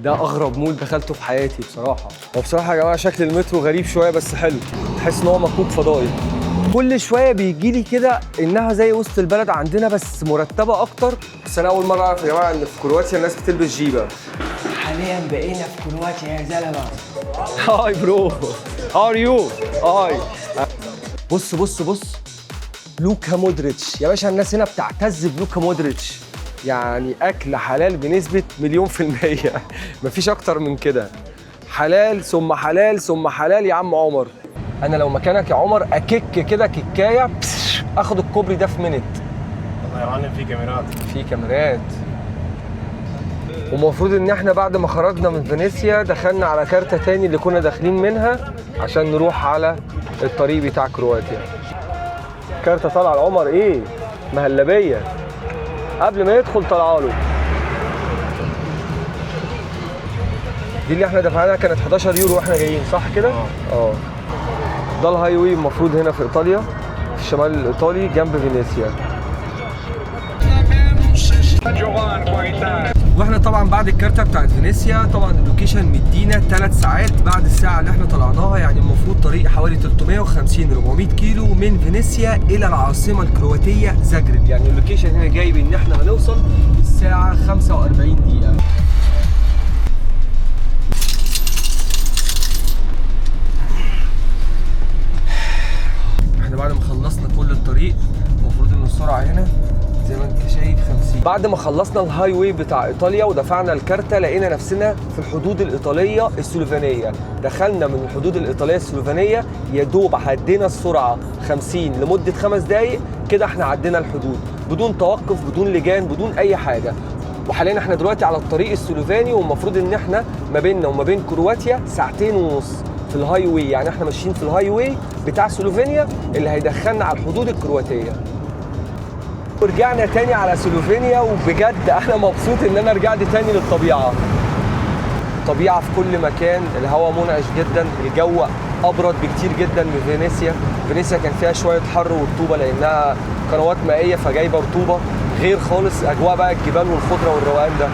ده اغرب مول دخلته في حياتي بصراحه. هو بصراحة يا جماعة شكل المترو غريب شوية بس حلو، تحس ان هو مكوك فضائي. كل شوية بيجي لي كده انها زي وسط البلد عندنا بس مرتبه اكتر. بس انا اول مرة اعرف يا جماعة ان في كرواتيا الناس بتلبس جيبه. حاليا بقينا في كرواتيا يا زلمه. Hi bro، how are you؟ Hi. بص بص بص، لوكا مودريتش يا باشا. الناس هنا بتعتز بلوكا مودريتش، يعني اكل حلال بنسبة 1,000,000%، مفيش اكتر من كده. حلال ثم حلال ثم حلال يا عم عمر. انا لو مكانك يا عمر اكك كده كيكايه، اخد الكوبري ده في minute. والله يا معلم في كاميرات. في كاميرات. ومفروض ان احنا بعد ما خرجنا من فينيسيا دخلنا على كارتة تاني اللي كنا داخلين منها عشان نروح على الطريق بتاع كرواتيا. كارتة طالعة لعمر ايه؟ مهلبية. قبل ما يدخل طلعوا له. دي اللي احنا دفعناها كانت 11 يورو واحنا جايين، صح كده؟ اه. ده ال highway المفروض هنا في ايطاليا، في الشمال الايطالي جنب فينيسيا. واحنا طبعا بعد الكارتة بتاعت فينيسيا طبعا ال location مدينا 3 ساعات بعد الساعة اللي احنا طلعناها، يعني المفروض طريق حوالي 350 400 كيلو من فينيسيا الى العاصمة الكرواتية زاجرب. يعني ال location هنا جايب ان احنا هنوصل الساعة 45 دقيقة. احنا بعد ما خلصنا كل الطريق المفروض ان السرعة هنا زي ما انت شايف 50. بعد ما خلصنا ال highway بتاع ايطاليا ودفعنا الكارتة لقينا نفسنا في الحدود الايطالية السلوفينيه. دخلنا من الحدود الايطالية السلوفينيه يا دوب عدينا السرعة 50 لمدة 5 دقائق كده، احنا عدينا الحدود بدون توقف بدون لجان بدون اي حاجة. وحاليا احنا دلوقتي على الطريق السلوفاني، والمفروض ان احنا ما بيننا وما بين كرواتيا 2.5 ساعة في ال highway. يعني احنا ماشيين في ال highway بتاع سلوفينيا اللي هيدخلنا على الحدود الكرواتيه. ورجعنا تاني على سلوفينيا، وبجد انا مبسوط ان انا رجعت تاني للطبيعة. طبيعة في كل مكان، الهواء منعش جدا، الجو ابرد بكتير جدا من فينيسيا. فينيسيا كان فيها شوية حر ورطوبه لانها قنوات مائية فجايبه رطوبة، غير خالص اجواء بقى الجبال والخضره والروقان ده.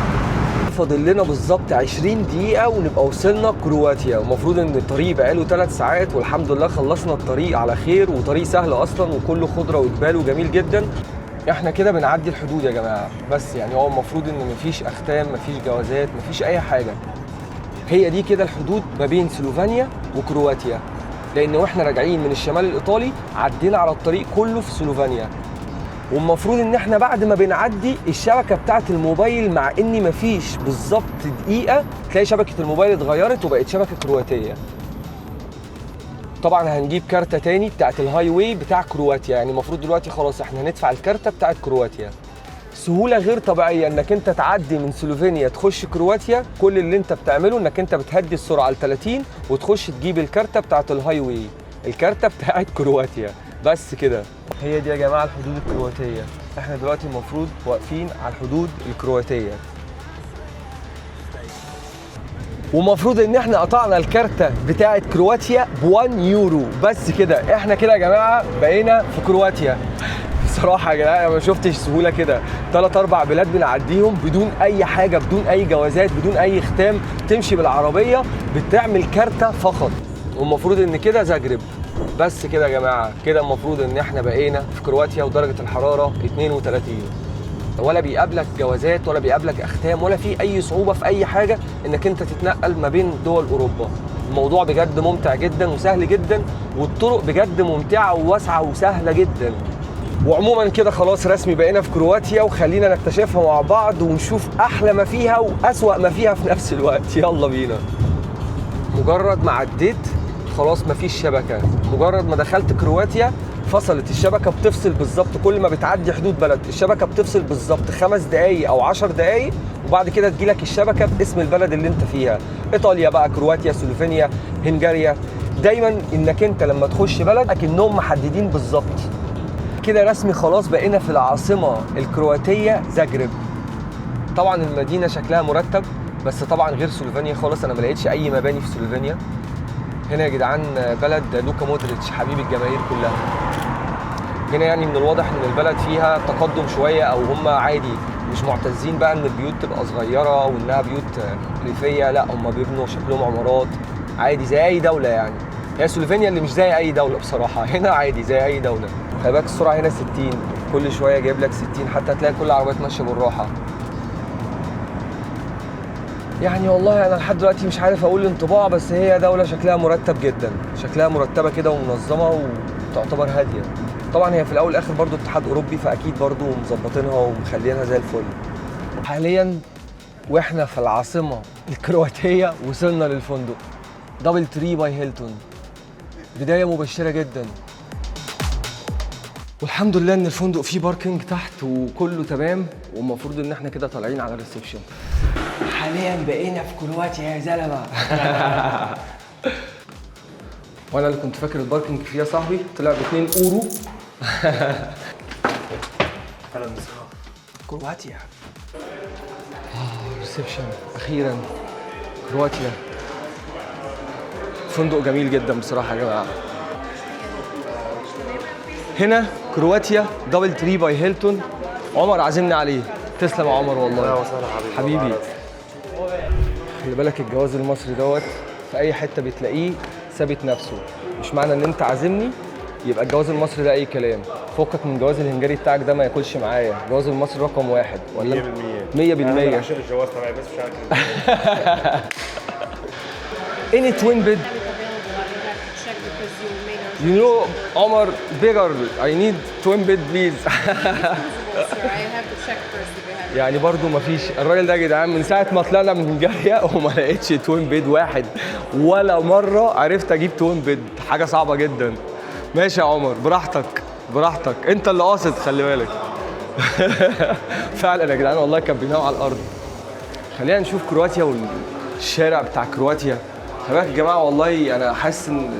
فاضل لنا بالظبط 20 دقيقة ونبقى وصلنا كرواتيا. المفروض ان الطريق بقاله 3 ساعات، والحمد لله خلصنا الطريق على خير، وطريق سهل اصلا وكله خضرة وجبال وجميل جدا. احنا كده بنعدي الحدود يا جماعة، بس يعني هو المفروض ان مفيش اختام، مفيش جوازات، مفيش اي حاجة. هي دي كده الحدود ما بين سلوفينيا وكرواتيا، لان واحنا راجعين من الشمال الايطالي عدينا على الطريق كله في سلوفينيا. والمفروض ان احنا بعد ما بنعدي الشبكة بتاعه الموبايل، مع ان مفيش بالظبط دقيقة تلاقي شبكة الموبايل اتغيرت وبقت شبكة كرواتيه. طبعا هنجيب كارته تاني بتاعه ال highway بتاع كرواتيا، يعني المفروض دلوقتي خلاص احنا هندفع الكارته بتاعه كرواتيا. سهولة غير طبيعية انك انت تعدي من سلوفينيا تخش كرواتيا. كل اللي انت بتعمله انك انت بتهدي السرعة ل 30 وتخش تجيب الكارته بتاعه ال highway، الكارته بتاعه كرواتيا، بس كده. هي دي يا جماعة الحدود الكرواتيه. احنا دلوقتي المفروض واقفين على الحدود الكرواتيه، ومفروض ان احنا قطعنا الكارته بتاعه كرواتيا ب 1 يورو بس كده. احنا كده يا جماعة بقينا في كرواتيا. بصراحة يا جماعة انا ما شفتش سهولة كده، 3 4 بلاد بنعديهم بدون اي حاجة، بدون اي جوازات، بدون اي ختام، تمشي بالعربية بتعمل كارته فقط. والمفروض ان كده زاجرب بس كده يا جماعة. كده المفروض ان احنا بقينا في كرواتيا ودرجة الحرارة 32، ولا بيقابلك جوازات ولا بيقابلك اختام ولا في اي صعوبة في اي حاجة انك انت تتنقل ما بين دول اوروبا. الموضوع بجد ممتع جدا وسهل جدا، والطرق بجد ممتعة وواسعه وسهلة جدا. وعموما كده خلاص رسمي بقينا في كرواتيا، وخلينا نكتشفها مع بعض ونشوف احلى ما فيها واسوأ ما فيها في نفس الوقت. يلا بينا. مجرد ما عديت خلاص مفيش شبكة، مجرد ما دخلت كرواتيا فصلت الشبكة، بتفصل بالظبط كل ما بتعدي حدود بلد الشبكة بتفصل بالظبط 5 دقايق او 10 دقايق، وبعد كده تجيلك الشبكة باسم البلد اللي انت فيها، ايطاليا بقى، كرواتيا، سلوفينيا، هنغاريا. دايما انك انت لما تخش بلد اكنهم محددين بالظبط. كده رسمي خلاص بقينا في العاصمة الكرواتيه زاجرب. طبعا المدينة شكلها مرتب، بس طبعا غير سلوفينيا خالص. انا ما لقيتش اي مباني في سلوفينيا. هنا يا جدعان بلد لوكا مودريتش حبيب الجماهير كلها. هنا يعني من الواضح ان البلد فيها تقدم شوية، او هم عادي مش معتزين بقى ان البيوت تبقى صغيرة وانها بيوت ريفيه، لا هم بيبنوا شكلهم عمارات عادي زي اي دولة يعني. هي سلوفينيا اللي مش زي اي دولة بصراحه، هنا عادي زي اي دولة. خلي بالك السرعة هنا 60، كل شوية جايب لك 60، حتى هتلاقي كل العربيات ماشية بالراحة. يعني والله انا لحد دلوقتي مش عارف اقول انطباع، بس هي دولة شكلها مرتب جدا، شكلها مرتبه كده ومنظمة وتعتبر هادية. طبعا هي في الاول والاخر برضو اتحاد اوروبي، فاكيد برضو مظبطينها ومخلينها زي الفل. حاليا واحنا في العاصمة الكرواتيه وصلنا للفندق DoubleTree by Hilton. بداية مبشرة جدا، والحمد لله ان الفندق فيه parking تحت وكله تمام، والمفروض ان احنا كده طالعين على ال reception. حاليا بقينا في كرواتيا يا زلمة. وانا اللي كنت فاكر ال parking فيها صاحبي طلع ب 2 اورو. بلد مسخرة. كرواتيا، reception اخيرا. كرواتيا فندق جميل جدا بصراحة يا جماعة. هنا كرواتيا DoubleTree by Hilton، عمر عازمنا عليه. تسلم يا عمر والله. اهلا وسهلا حبيبي. حبيبي، خلي بالك الجواز المصري دوت في اي حتة بتلاقيه ثابت نفسه. مش معنى ان انت عازمني يبقى الجواز المصري ده اي كلام. فكك من الجواز الهنجري بتاعك ده، ما ياكلش معايا. الجواز المصري رقم واحد ولا 100%. 100%. انا عشان الجواز تبعي بس مش عارف. Any twin bed؟ Have it available. I will have to check because you made a You know عمر bigger، I need twin bed please. Possible, sir. I have to check first if you have it. يعني برضو ما فيش. الراجل ده يا جدعان من ساعة ما طلعنا من هنغاريا وما لقيتش twin bed واحد، ولا مرة عرفت اجيب twin bed، حاجة صعبة جدا. ماشي يا عمر، براحتك براحتك، انت اللي قاصد خلي بالك. فعلا يا جدعان والله كان بينام على الارض. خلينا نشوف كرواتيا والشارع بتاع كرواتيا. خلي بالك يا جماعه، والله انا حاسس ان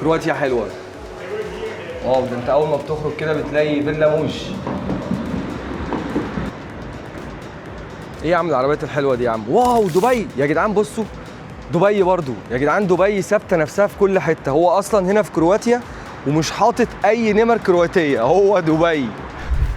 كرواتيا حلوه. wow، ده انت اول ما بتخرج كده بتلاقي فيلا موج. ايه يا عم العربيات الحلوة دي يا عم؟ wow، دبي يا جدعان، بصوا دبي برضو يا جدعان. دبي ثابتة نفسها في كل حته. هو اصلا هنا في كرواتيا ومش حاطط اي نمر كرواتيه، هو دبي.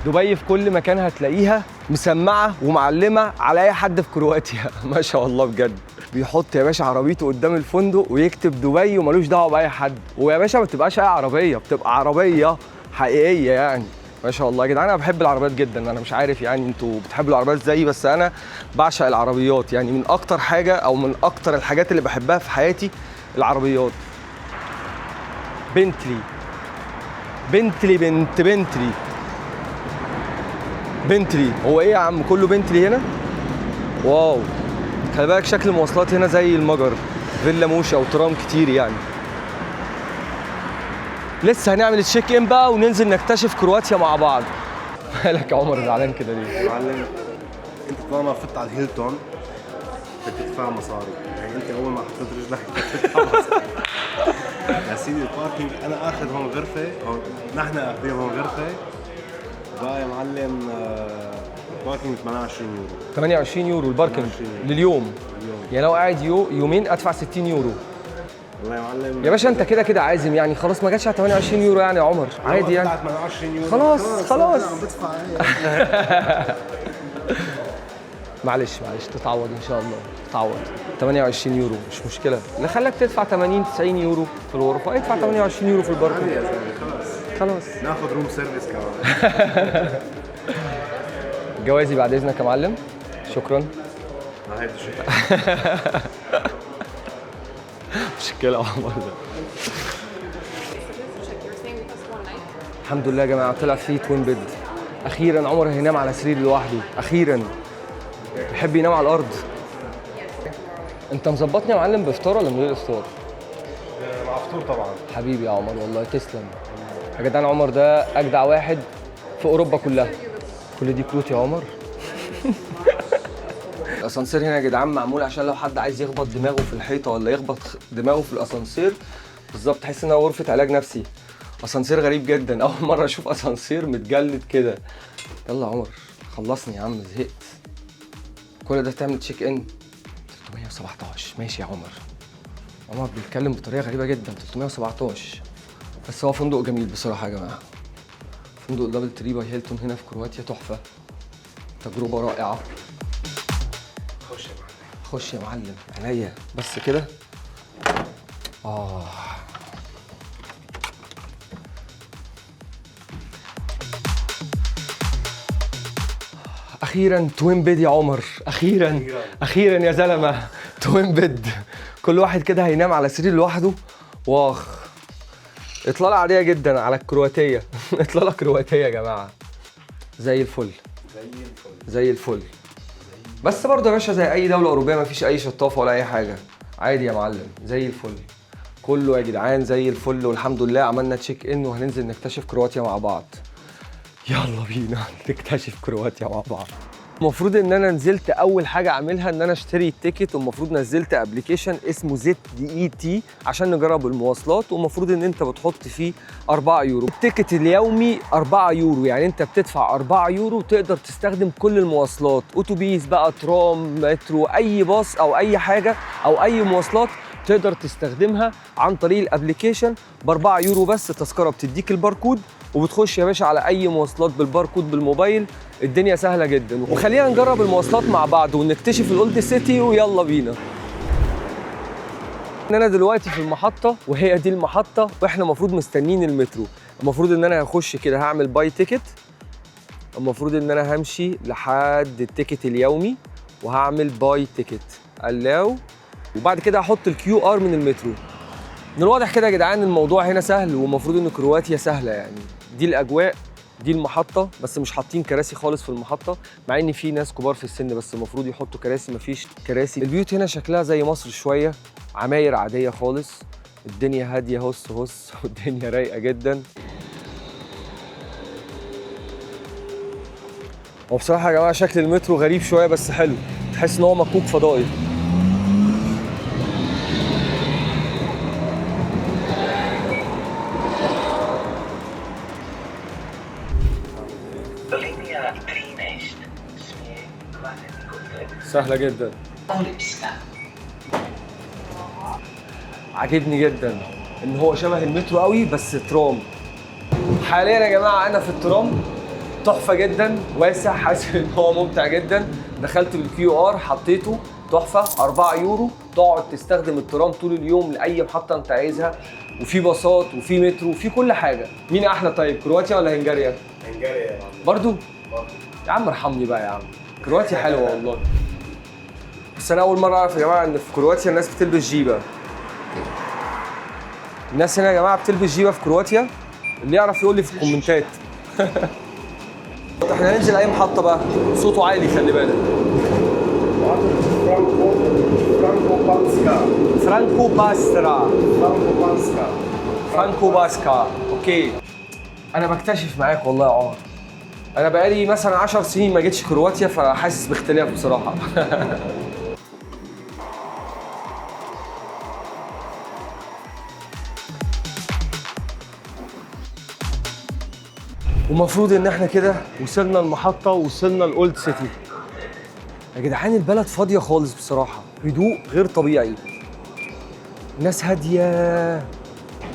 دبي في كل مكان هتلاقيها مسمعه ومعلمه على اي حد في كرواتيا. ما شاء الله بجد. بيحط يا باشا عربيته قدام الفندق ويكتب دبي وملوش دعوه باي حد. ويا باشا ما بتبقاش اي عربيه، بتبقى عربية حقيقية يعني. ما شاء الله يا جدعان، انا بحب العربيات جدا. انا مش عارف يعني انتوا بتحبوا العربيات زيي، بس انا بعشق العربيات. يعني من اكتر حاجة او من اكتر الحاجات اللي بحبها في حياتي العربيات. بنتلي بنتلي بنت بنتلي بنتلي. هو ايه يا عم كله بنتلي هنا؟ wow، خلي بالك شكل المواصلات هنا زي المجر، فيلا موش او ترام كتير يعني. لسه هنعمل check in بقى وننزل نكتشف كرواتيا مع بعض. مالك يا عمر زعلان كده ليه؟ يا معلم انت طالما فت على الهيلتون بدك تدفع مصاري، يعني انت اول ما حطيت رجلك بدك تدفع مصاري. يا سيدي ال parking انا اخذ هون غرفه، أو نحن اخذين هون غرفة بقى يا معلم، ال parking 28 يورو. 28 يورو ال parking؟ 28. لليوم؟ اليوم. يعني لو قاعد يومين ادفع 60 يورو. والله يا معلم. يا باشا انت كده كده عازم يعني، خلاص ما جاتش على 28 يورو يعني يا عمر، عادي يعني. 28 يورو. خلاص، خلاص. أنا عم بدفع إيه. معلش معلش، تتعوض ان شاء الله، تتعوض. 28 يورو مش مشكله، اللي خلاك تدفع 80 90 يورو في الغرفة ادفع 28 يورو في ال parking. يا زلمة خلص. خلاص. ناخذ room service كمان. جوازي بعد اذنك يا معلم، شكرا. ما هيدا شيء. مشكلة يا عمر ده. Check. You're staying with us one night. الحمد لله يا جماعه، طلع فيه twin bed. اخيرا عمر هينام على سرير لوحده، اخيرا. بيحب ينام على الارض. انت مظبطني يا معلم بافطار ولا من غير افطار؟ مع فطور طبعا. حبيبي يا عمر والله تسلم يا جدعان. عمر ده اجدع واحد في اوروبا كلها. كل دي كروت يا عمر. الاسانسير هنا يا جدعان معمول عشان لو حد عايز يخبط دماغه في الحيطة ولا يخبط دماغه في الاسانسير. بالظبط، تحس انها غرفة علاج نفسي. اسانسير غريب جدا، اول مرة اشوف اسانسير متجلد كده. يلا يا عمر خلصني يا عم، زهقت. كل ده تعمل check in 317. ماشي يا عمر. عمر بيتكلم بطريقة غريبة جدا. 317. بس هو فندق جميل بصراحة يا جماعه. فندق DoubleTree by Hilton هنا في كرواتيا تحفه. تجربه رائعة. خش يا معلم. خش يا معلم، عينيا بس كده. اخيرا twin bed يا عمر، اخيرا اخيرا يا زلمة twin bed. كل واحد كده هينام على سرير لوحده. واخ، اطلالة عادية جدا على الكرواتيه. اطلالة كرواتيه يا جماعة، زي الفل زي الفل زي الفل. بس برضه يا باشا زي اي دولة اوروبية مفيش اي شطافه ولا اي حاجة، عادي يا معلم، زي الفل كله يا جدعان، زي الفل والحمد لله. عملنا check in وهننزل نكتشف كرواتيا مع بعض. يلا بينا نكتشف كرواتيا مع بعض. المفروض ان انا نزلت اول حاجة اعملها ان انا اشتري ال ticket، والمفروض نزلت application اسمه ZET عشان نجرب المواصلات، والمفروض ان انت بتحط فيه 4 يورو. ال ticket اليومي 4 يورو، يعني انت بتدفع 4 يورو وتقدر تستخدم كل المواصلات، اتوبيس بقى، ترام، مترو، اي باص او اي حاجة او اي مواصلات تقدر تستخدمها عن طريق ال application ب 4 يورو بس. تذكره بتديك الباركود وبتخش يا باشا على اي مواصلات بالباركود بالموبايل. الدنيا سهلة جدا. وخلينا نجرب المواصلات مع بعض ونكتشف ال old city، ويلا بينا. ان انا دلوقتي في المحطة، وهي دي المحطة، واحنا المفروض مستنيين المترو. المفروض ان انا هخش كده هعمل buy ticket، المفروض ان انا همشي لحد ال ticket اليومي وهعمل buy ticket allow، وبعد كده هحط ال QR من المترو. من الواضح كده يا جدعان الموضوع هنا سهل، ومفروض ان كرواتيا سهلة يعني. دي الاجواء، دي المحطة، بس مش حاطين كراسي خالص في المحطة، مع ان في ناس كبار في السن بس المفروض يحطوا كراسي، مفيش كراسي. البيوت هنا شكلها زي مصر شوية، عماير عادية خالص، الدنيا هادية هس هس والدنيا رايقة جدا. وبصراحة يا جماعة شكل المترو غريب شوية بس حلو، تحس ان هو مكوك فضائي. Linija 13 smjer 23. سهلة جدا. Olimpska. عاجبني جدا ان هو شبه المترو قوي بس ترام. حاليا يا جماعة انا في الترام، تحفة جدا، واسع، حاسس ان هو ممتع جدا. دخلت بال QR حطيته، تحفة. 4 يورو تقعد تستخدم الترام طول اليوم لاي محطة انت عايزها، وفي باصات وفي مترو وفي كل حاجة. مين احلى طيب، كرواتيا ولا هنغاريا؟ هنغاريا يا معلم. برضو؟ برضو. يا عم ارحمني بقى يا عم، كرواتيا حلوة والله. بس انا اول مرة اعرف يا جماعة ان في كرواتيا الناس بتلبس جيبه. الناس هنا يا جماعة بتلبس جيبه في كرواتيا، اللي يعرف يقول لي في الكومنتات. احنا هننزل اي محطة بقى؟ صوته عالي خلي بالك. فرانكو فرانكو بانسكا. فرانكو باسترا. فرانكو بانسكا. فرانكو باسكا، okay. انا بكتشف معاك والله يا عمر، انا بقالي مثلا 10 سنين ما جيتش كرواتيا، فحاسس باختلاف بصراحة. ومفروض ان احنا كده وصلنا المحطة، وصلنا ال old city. يا جدعان البلد فاضية خالص بصراحة، هدوء غير طبيعي، الناس هادية.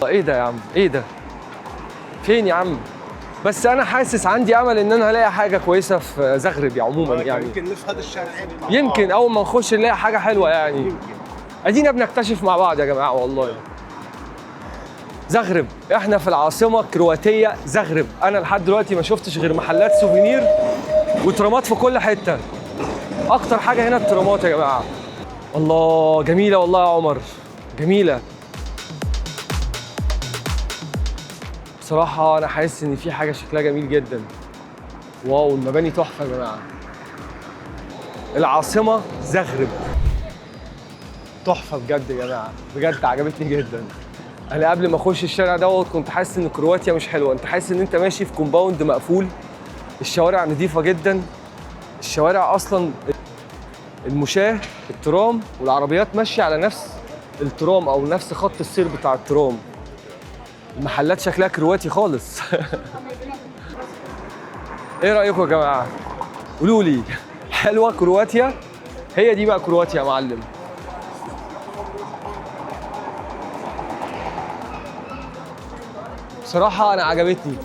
ايه ده يا عم؟ ايه ده؟ فين يا عم؟ بس انا حاسس عندي امل ان انا هلاقي حاجة كويسة في زغرب عموما يعني. يمكن نلف هذا الشارع. يمكن اول ما نخش نلاقي حاجة حلوة يعني. يمكن. ادينا بنكتشف مع بعض يا جماعة والله. زغرب، احنا في العاصمة الكرواتيه زغرب. انا لحد دلوقتي ما شفتش غير محلات souvenir وترامات في كل حتة. اكتر حاجة هنا الترامات يا جماعة. الله جميلة والله يا عمر، جميلة بصراحة. انا حاسس ان في حاجة شكلها جميل جدا. wow المباني تحفة يا جماعة. العاصمة زغرب تحفة بجد يا جماعة، بجد عجبتني جدا. انا قبل ما اخش الشارع دوت كنت حاسس ان كرواتيا مش حلوة، انت حاسس ان انت ماشي في compound مقفول. الشوارع نظيفة جدا، الشوارع اصلا المشاة الترام والعربيات ماشية على نفس الترام او نفس خط السير بتاع الترام. المحلات شكلها كرواتي خالص. ايه رايكم يا جماعة؟ قولوا لي حلوة كرواتيا؟ هي دي بقى كرواتيا يا معلم. بصراحة انا عجبتني.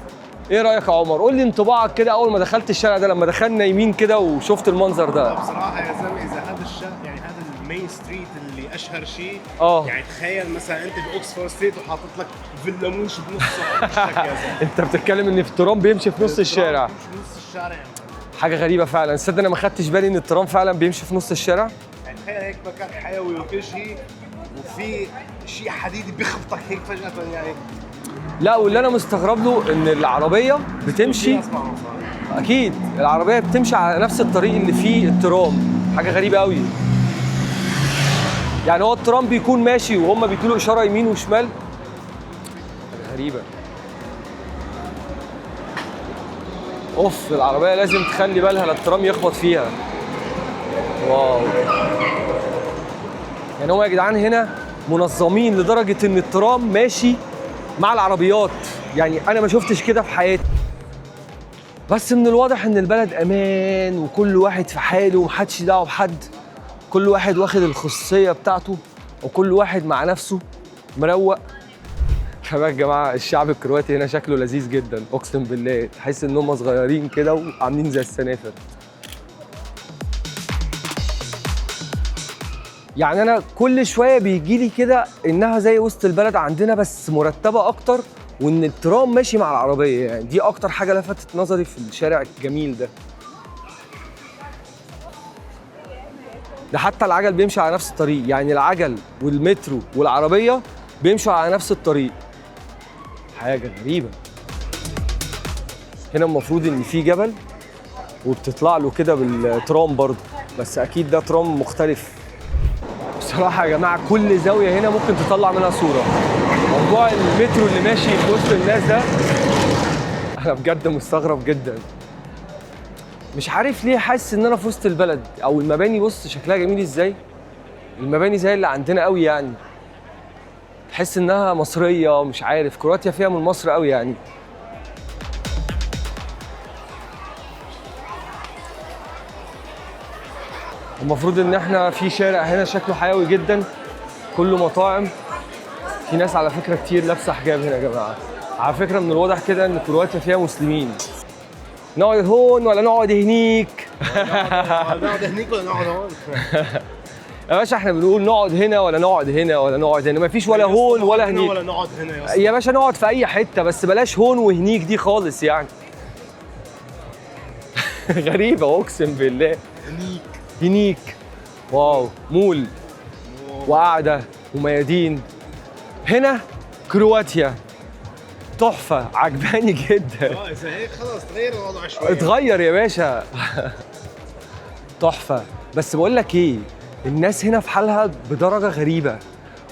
ايه رايك يا عمر؟ قول لي انطباعك كده اول ما دخلت الشارع ده، لما دخلنا يمين كده وشفت المنظر ده. بصراحة يا زلمه، اذا هذا الشارع يعني هذا ال main street اللي اشهر شيء، يعني تخيل مثلا انت ب Oxford Street وحاطط لك فيلا موش بنصها. يا زلمه، انت بتتكلم ان في ترام بيمشي في نص الشارع. بيمشي في نص الشارع. حاجة غريبة فعلا. تصدق انا ما خدتش بالي ان الترام فعلا بيمشي في نص الشارع. يعني تخيل هيك مكان حيوي وكل شيء، وفي شيء حديدي بيخبطك هيك فجأة يعني. لا، واللي انا مستغرب له ان العربية بتمشي. اكيد العربية بتمشي على نفس الطريق اللي فيه الترام، حاجة غريبة قوي. يعني هو الترام بيكون ماشي وهم بيدوا اشارة يمين وشمال، حاجة غريبه. اوف، العربية لازم تخلي بالها لا الترام يخبط فيها. wow، يعني هم يا جدعان هنا منظمين لدرجة ان الترام ماشي مع العربيات، يعني انا ما شفتش كده في حياتي. بس من الواضح ان البلد امان وكل واحد في حاله ومحدش دعوه بحد، كل واحد واخد الخصوصية بتاعته وكل واحد مع نفسه مروق. خلي بالك يا جماعه، الشعب الكرواتي هنا شكله لذيذ جدا، اقسم بالله تحس ان هم صغيرين كده وعاملين زي السنافر. يعني انا كل شوية بيجي لي كده انها زي وسط البلد عندنا بس مرتبه اكتر، وان الترام ماشي مع العربيه. يعني دي اكتر حاجة لفتت نظري في الشارع الجميل ده. ده حتى العجل بيمشي على نفس الطريق، يعني العجل والمترو والعربية بيمشوا على نفس الطريق. حاجة غريبة. هنا المفروض ان في جبل وبتطلع له كده بالترام برضه، بس اكيد ده ترام مختلف. بصراحة يا جماعة كل زاوية هنا ممكن تطلع منها صوره. موضوع المترو اللي ماشي في وسط الناس ده انا بجد مستغرب جدا، مش عارف ليه حاسس ان انا في وسط البلد. او المباني بص شكلها جميل ازاي، المباني زي اللي عندنا قوي، يعني تحس انها مصرية. مش عارف، كرواتيا فيها من مصر قوي يعني. المفروض ان احنا في شارع هنا شكله حيوي جدا، كله مطاعم. في ناس على فكرة كتير لابسه حجاب هنا يا جماعة. على فكرة من الواضح كده ان كرواتيا فيها مسلمين. نقعد هون ولا نقعد هنيك؟ نقعد هنيك ولا نقعد هون؟ يا باشا احنا بنقول نقعد هنا ولا نقعد هنا ولا نقعد هنا، مفيش ولا هون ولا هنيك. ولا نقعد هنا يا اسطى. يا باشا نقعد في اي حتة، بس بلاش هون وهنيك دي خالص يعني. غريبة اقسم بالله. هنيك هنيك. wow، مول وقعده وميادين. هنا كرواتيا تحفة، عجباني جدا. اذا هيك خلص تغير الوضع شوي. اتغير يا باشا. تحفة. بس بقول لك ايه، الناس هنا في حالها بدرجة غريبة.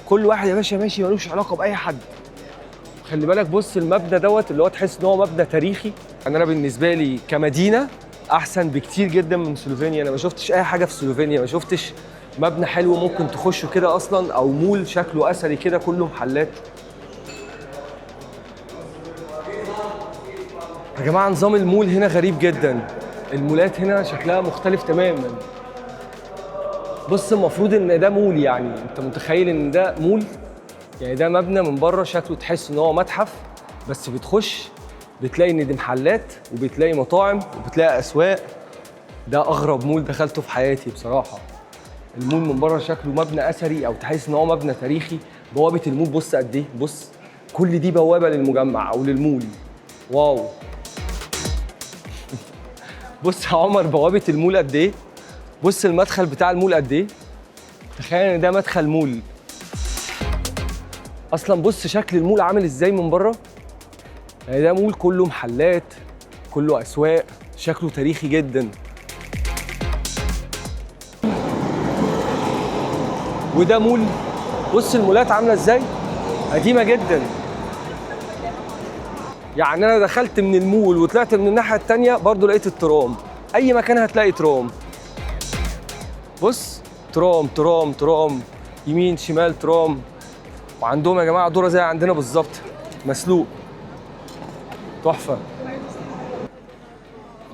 كل واحد يا باشا ماشي ملوش علاقة باي حد. خلي بالك، بص المبنى دوت اللي هو تحس ان هو مبنى تاريخي. يعني انا بالنسبة لي كمدينه احسن بكتير جدا من سلوفينيا. انا ما شفتش اي حاجة في سلوفينيا، ما شفتش مبنى حلو ممكن تخشه كده اصلا، او مول شكله اثري كده كله محلات. يا جماعة نظام المول هنا غريب جدا، المولات هنا شكلها مختلف تماما. بص المفروض ان ده مول، يعني انت متخيل ان ده مول؟ يعني ده مبنى من بره شكله تحس ان هو متحف، بس بتخش بتلاقي ان دي محلات وبتلاقي مطاعم وبتلاقي اسواق. ده اغرب مول دخلته في حياتي بصراحة. المول من بره شكله مبنى اثري او تحس ان هو مبنى تاريخي. بوابه المول بص قد ايه، بص كل دي بوابه للمجمع او للمول. wow. بص يا عمر بوابه المول قد ايه، بص المدخل بتاع المول قد ايه. تخيل ان ده مدخل مول اصلا. بص شكل المول عامل ازاي من بره. يعني ده مول كله محلات، كله اسواق، شكله تاريخي جدا. وده مول، بص المولات عامله ازاي، قديمة جدا. يعني انا دخلت من المول وطلعت من الناحية التانية برضو لقيت الترام. اي مكان هتلاقي ترام. بص ترام ترام ترام، يمين شمال ترام. وعندهم يا جماعة ذره زي عندنا بالظبط، مسلوق. تحفة.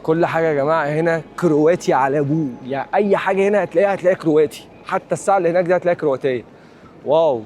كل حاجة يا جماعة هنا كرواتي على ابوه، يعني اي حاجة هنا هتلاقيها هتلاقيها كرواتي، حتى الساعة اللي هناك دي هتلاقيها كرواتيه. wow.